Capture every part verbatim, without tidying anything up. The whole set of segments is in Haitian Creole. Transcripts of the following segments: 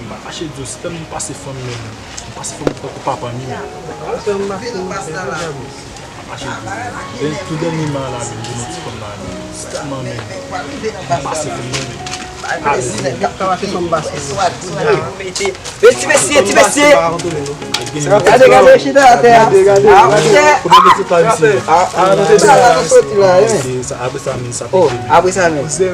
Mache di w, si tèlman m pase fanm menm, m pase fanm tankou papa m, menm. Mache di w, tout dènye man la menm, gen yon ti fanm la menm. Tèlman menm, m pase fanm menm. Sa va fè fanm pase. Ti mesye, ti mesye. Gade, gade, chita atè a. Ah, monchè. Sa la nou soti la, wi. Apre sa menm, sa. Oh, apre sa menm. Se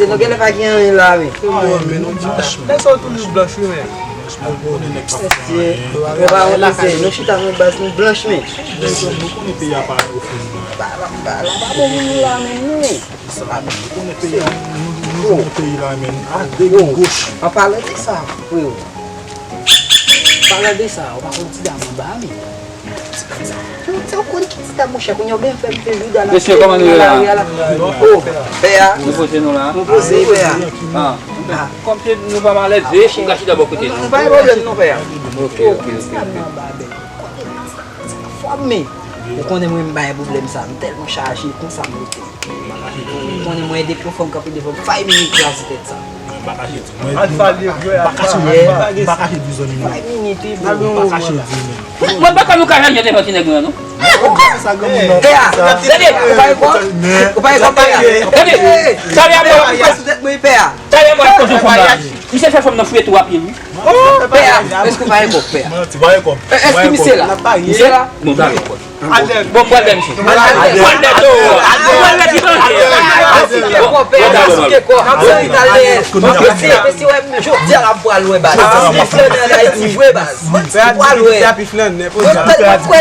nou genlè pa gen anyen la, wi. Nèg sa yo toujou blanch, wi, men. Mesye, nou pa wont mesye, nou chita nan baz nou blanch, men. Mesye, nou konnen peyi a pa ofri nou. Pa, pa, pa, pa bon moun nou la, men, non. Sa, nou konnen peyi a, nou, nou, nou konnen peyi la, men. A, de goch. An palan de sa, freo. Palan de sa, ou pa konn ti dam anba, men. Ou, ou konn ki ti dam, monchè, kounye a ou byen fè m fè jouda nan lari a la. Oh, pè a. Nou poze nou la. Nou poze, pè a. Ah. Kòm se nou pa malèz, ou ka chita bò kote nou. Nou pa gen pwoblèm non, pè a. Ok, ok, ok, ok. Fò m, men. Ou konnen mwen m bay pwoblèm sa, m tèlman chaje, konsa m rete. Ou konnen mwen depi yon fwa m kanpe devan m, five minutes kraze tèt sa. Mwen pa kache di, mwen, mwen pa kache, mwen pa kache di zanmi m. Five minutes, wi, bro. Mwen pa kache di, men. Mwen pa kwè nou ka janm te fè ti nèg mwen, non. Pè a, tande, ou pa gen kòb? Ou pa gen kòb, pè a? Tande, talè a mwen, pè a. Talè a mwen, kote fanm la. Misye fè fanm nan fouye tou a pye l, wi. Oh, pè a, èske w pa gen kòb, pè a? Èske misye la? Misye la? Bon, talè. Bon, pral bè misye. Pral bè tou. Pral bè ti tande. Pè a, pè a, pè a. Mesi, mesi, wè, jodi a la m pral wè baz. Li flannè an Ayiti vre baz. Mwen kwè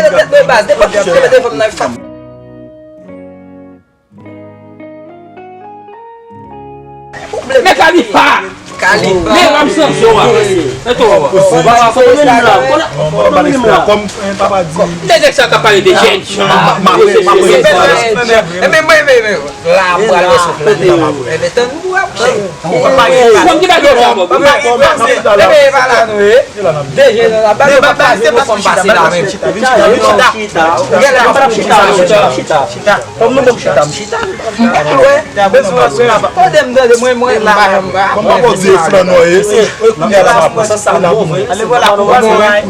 nan tèt mwen baz. Depi m te mete fanm nan fanm. Men Khalifa! Khalifa! Men Ramsey Anso a! Men to a! Kòm papa di. Nèg sa ka pale de jèn jan. Ebyen, mwen, mwen, la, m pral wè sou flannè. Ebyen, tann pou w ap chè. Kòm ki bagay sa, Bob? Ebyen, e pa la nou ye. De jèn nan la, ba nou pa pase, nou fò m pase la menm. Chita, chita, chita. Kòm nou bon chita, m chita. M pa lwen. Tande m, tande mwen, mwen la. Kòman bon di flannè ye? Se kounye a la m ap pran sa, sa bon, mwen. Ale vwala, konprann mwen.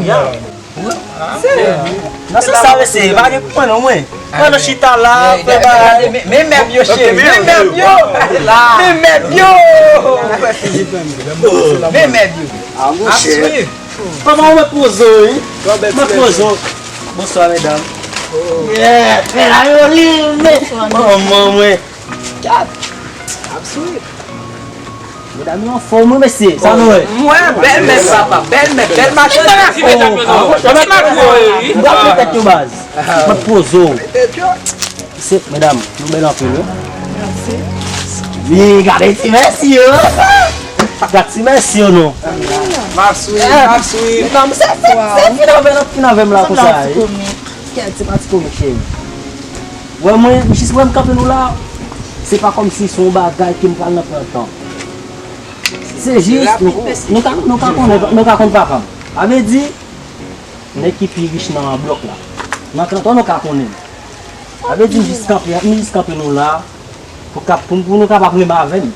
Nan sans sa, mesye, pa gen pwen non, mwen. Mwen nan chita la, fè bagay. Men mèb yo, cheri, men mèb yo. Men mèb yo. Men mèb yo. A, monchè. Kòman w mèt poze w, wi? Mèt poze w. Bonswa, medam. Yeah, fè la yo li, men. Manman mwen. Gad. Ap swiv. Medam yo anfòm, wi, mesye. Sa nou wè? Mwen, bèl mèb, papa. Bèl mèb, bèl machann. Ti makwo, wi. M ap fè tèt yo baz. Mèt poze w. Se, medam, nou bèl anpil, wi. Mèsi. Wi, gade ti mesye yo. Gad ti mesye yo, non. M ap swiv, m ap swiv. Non, se, se, se fin avè m, fin avè m la konsa, wi. Kèl ti pati komik, cheri. Wè mwen, jis wè m kanpe nou la, se pa kòmsi se yon bagay ke m pral nan pran tan. Se jis, nou, nou ka, nou ka konnen, nou ka konn papa m. Sa vle di, nèg ki pi rich nan blòk la. Nan trant an, nou ka konnen. Sa vle di, m jis kanpe, m jis kanpe nou la. Pou kap, pou, pou nou kapab renmen avè m.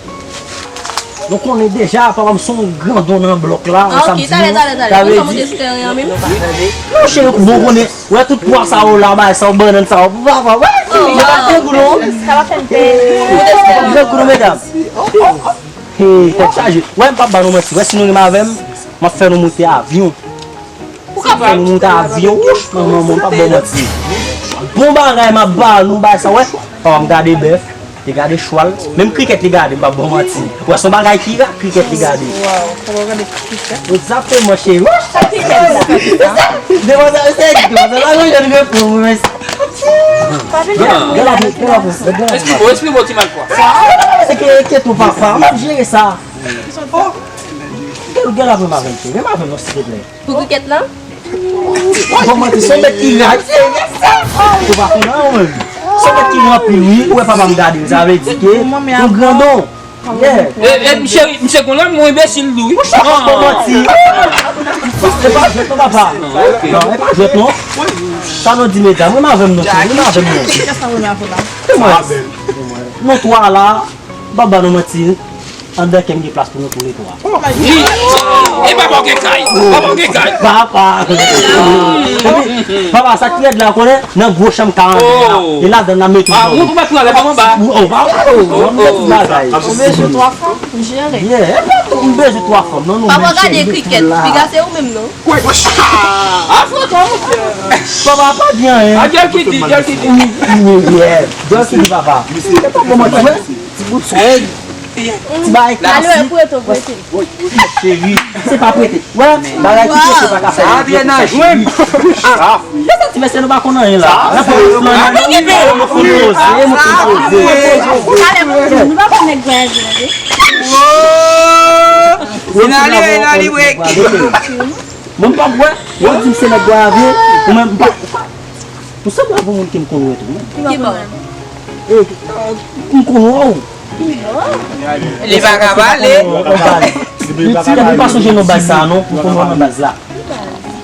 Nou konnen deja, papa m se yon grandon nan blòk la, ou sa m di nou. Talè, talè, talè. Ou ka monte sou teren an menm? Non, cheri, bon, konnen, wè tout pwa sa yo la, bagay sa yo, bannann sa yo, papa, wè, cheri, yo pa grangou non. Yo pa grangou non, medam. Hey, tèt chaje. Wè, m p ap ba nou manti. Wè, si nou renmen avè m, m ap fè nou monte avyon. Ou ka fè nou monte avyon, wouch, manman mwen, m p ap ba w manti. Bon bagay, m ap ba nou bagay sa, wè. Papa m gade bèf, li gade chwal, menm krikèt li gade, m p ap ba w manti. Wè, se yon bagay ki ra, krikèt li gade. Waw, papa w gade krikèt? Egzakteman, cheri. Wouch, sa krikèt. Demoiselle, se demoiselle, la, mwen, jèn repo, mwen. Gade la, gade la, gade la. Espri bon, espri bon, ti malpwa. Se ke, ke tou papa, m ap jere sa. Oh, gade, gade la, mwen, m avè m, cheri, m avè m, non, silvouplè. Pou krikèt lan? Bon, manti, se yon bèt ki rad, se yon bèt ki rad, wi. Se yon bèt ki ranpli, wi. Ou wè papa m gade m, sa vle di ke yon grandon. Yeah. E, e, cheri, misye konn lè mwen enbesil tou, wi. Bon, manti. Se pa jwèt non, papa. Non, e pa jwèt non. Sa nou di, medam, mwen avè m non, cheri, mwen avè m non. Kisa sa mwen avè la? Se mwen. Nou twa la, m p ap ba nou manti. Anndan kè m gen plas pou nou toulètwa. Wi. E papa w gen kay. Papa w gen kay. Papa. Epi, papa, sa k pi rèd la, ou konnen, nan gwo chanm karant la, e ladan n ap mete nou. Ah, ou pa pran lè, pa anba. Oh, papa, oh, oh, oh, bagay. Ou bezwen twa fanm? Jere. Yeah, e pa tou m bezwen twa fanm, non, nou menm cheri. Papa, gade krikèt. Piga se ou menm, non? Papa, pa di anyen. Ah, Jackie di, Jackie di. Yeah, Jackie di, papa. Se pa bon, mwen, ti bout swag. Ti bagay klasik. Cheri, se pa prete. Wè, bagay ki prete pa ka fè. Sa antre nan jwenn. Sa ti mesye nou pa konn anyen la. N ap fè flan, nou fè poze, nou fè poze. Talè mwen di nou pa konn nèg vwayaje la, wi. Finali, finali, break. Mwen m p ap wè, yo di m se nèg Gonayiv, ou menm m pa. Ou sanble avè yon moun ke m konn wè tou, wi. Ki bò? Eh, m konn wè w. Li pa ka pale. Depi w pa sonje non baz sa a non, m konn wè w nan baz la.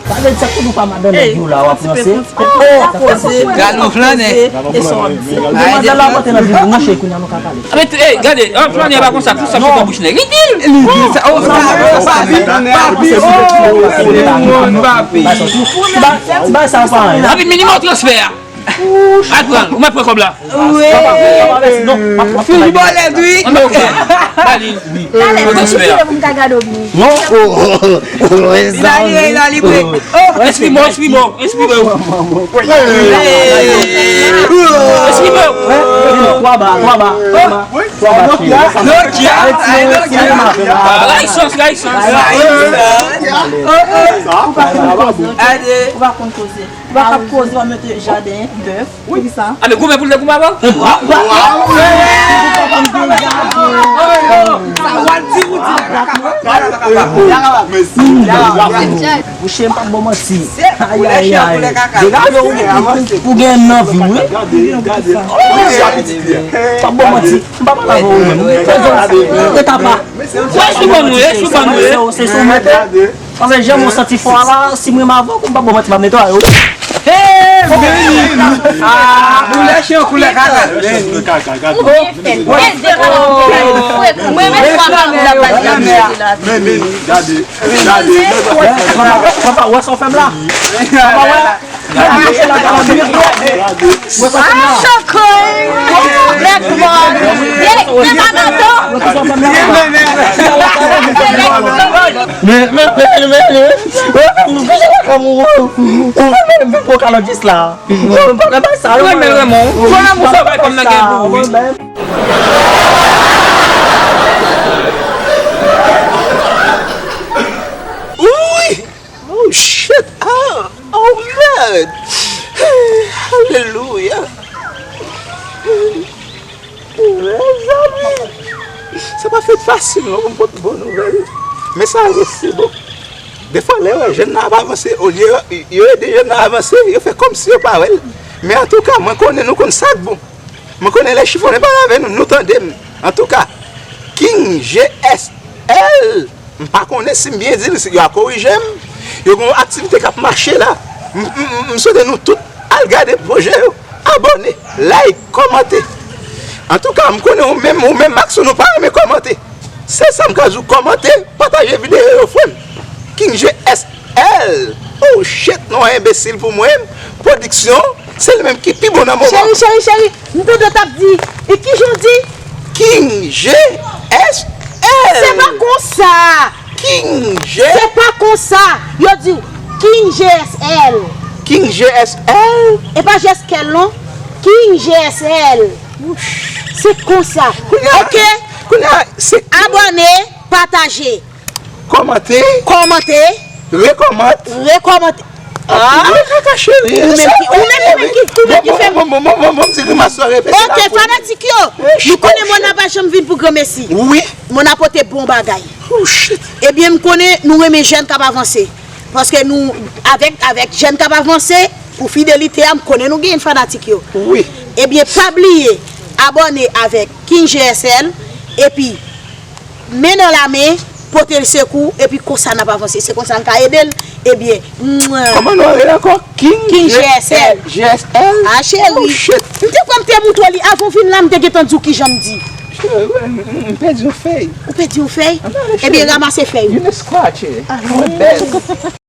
Sa vle di sa tout ou pa madan nèg yo la, w ap ranse. Gad nou flannen. Demanzèl la monte nan vil, mwen cheri, kounye a nou ka pale. Ah, men, eh, gade, an flannen pa konsa, tout sa sot nan bouch nèg. Li di l. Li di sa, oh, sa, papi, papi, oh, papi. Ti bagay sa pa anyen. Papi, minimòm transfè a. Al pran, ou mèt pran kòb la. Wi. Figi bò lèd, wi. An mèt pran. Ba li. Talè, mwen kite pou m ka gade w byen. Non, oh, oh, oh, mezanmi. Espri mò, espri mò, espri mò. Espri mò. Twa ba, twa ba, twa ba. Twa ba, cheri. Nokia, Nokia. Ray sans, ray sans. Ou pa konn koze. Ou pa konn koze. Ou pa konn koze, w ap mete jaden, bèf. Wi. Poukisa? A, men goumen pou l te goumen avè w. Mouche, m p ap ba w manti. Ayayay. Degade w, ou gen nan vi, wi. M p ap ba w manti. M p ap pale avè w menm. E tapa. Wè, sou ban nou ye, sou ban nou ye. Se sou mèt. Paske jan mwen santi fò a la, si mwen m avè w, m p ap ba w manti, m ap netwaye w. Hey, men! Ah, koulè chen, koulè kaka. Ou byen fè l. Byen fè l. Mwen menm fwa m ap la baz la. Men, men, gade, gade. Papa, papa, wè sa w fè m la? Papa, wè? Gade, gade, gade. Ah, chokoy! Black Mom! Ye, ye, mamato! Men, men, men, men, men. Ou fè m vin pran kalòt jis la. Ou pa ka bay sa, non. Mwen menm, Raymond. Fò lanmou sovè kòm nan gen pou ou, wi. Wi! Oh, shit! Ah! Oh, man! Alelouya! Mezanmi! Sa pa fèt fasil non pou m pot bon nouvèl. Men sa resi bon. Defwa lè yo wè jèn nan ap avanse, olye yo, yo ede jèn nan avanse, yo fè kòmsi yo pa wè l. Men antouka, mwen konnen nou konn sa k bon. Mwen konnen lè chifonnen pale avè nou, nou tande m. Antouka, King G S L, m pa konnen si m byen di l, si yo a korije m. Yo gen yon aktivite k ap mache la. M, m, m, m swete nou tout al gade pwojè yo. Abòne, like, kòmante. Antouka, m konnen ou menm, ou menm Maxo, nou pa renmen kòmante. Se sa m ka di w, kòmante, pataje videyo yo, frè m. King G S L. Oh shit, non, enbesil pou mwen. Pwodiksyon, se li menm ki pi bon nan moman. Cheri, cheri, cheri, m tande w t ap di, e kijan w di? King G S L. Se pa konsa. King G. Se pa konsa. Yo di w King G S L. King G S L. E pa G S L non. King G S L. Se konsa. Kounye a, ok. Kounye a, se abòne, pataje. Kòmante. Kòmante. Rekòmante. Rekòmante. Ah, kaka cheri. Ou menm ki, ou menm, ou menm ki, ou menm ki fè m. Bon, bon, bon, bon, bon, bon, ti grimas la repete la. Ok, fanatik yo. Nou konnen Mona pa janm vin pou granmesi. Wi. Mona pote bon bagay. Oh, shit. Ebyen, m konnen nou renmen jèn k ap avanse. Paske nou, avèk, avèk jèn k ap avanse, pou fidelite a, m konnen nou genyen fanatik yo. Wi. Ebyen, pa bliye abòne avèk King G S L, epi men nan lamen, pote l sekou, epi konsa n ap avanse. Se konsa n ka ede l. Ebyen, mwen. Kòman nou rele ankò? King King G S L. G S L? Ah, cheri. Oh, shit. M te kwè m te moutre w li avan w vin la, m te gentan di w kijan m di. M pèdi yon fèy. Ou pèdi yon fèy? Ann ale, Ebyen, cheri. Ranmase fèy. Youn scratch it. Ah. Mwen bèl.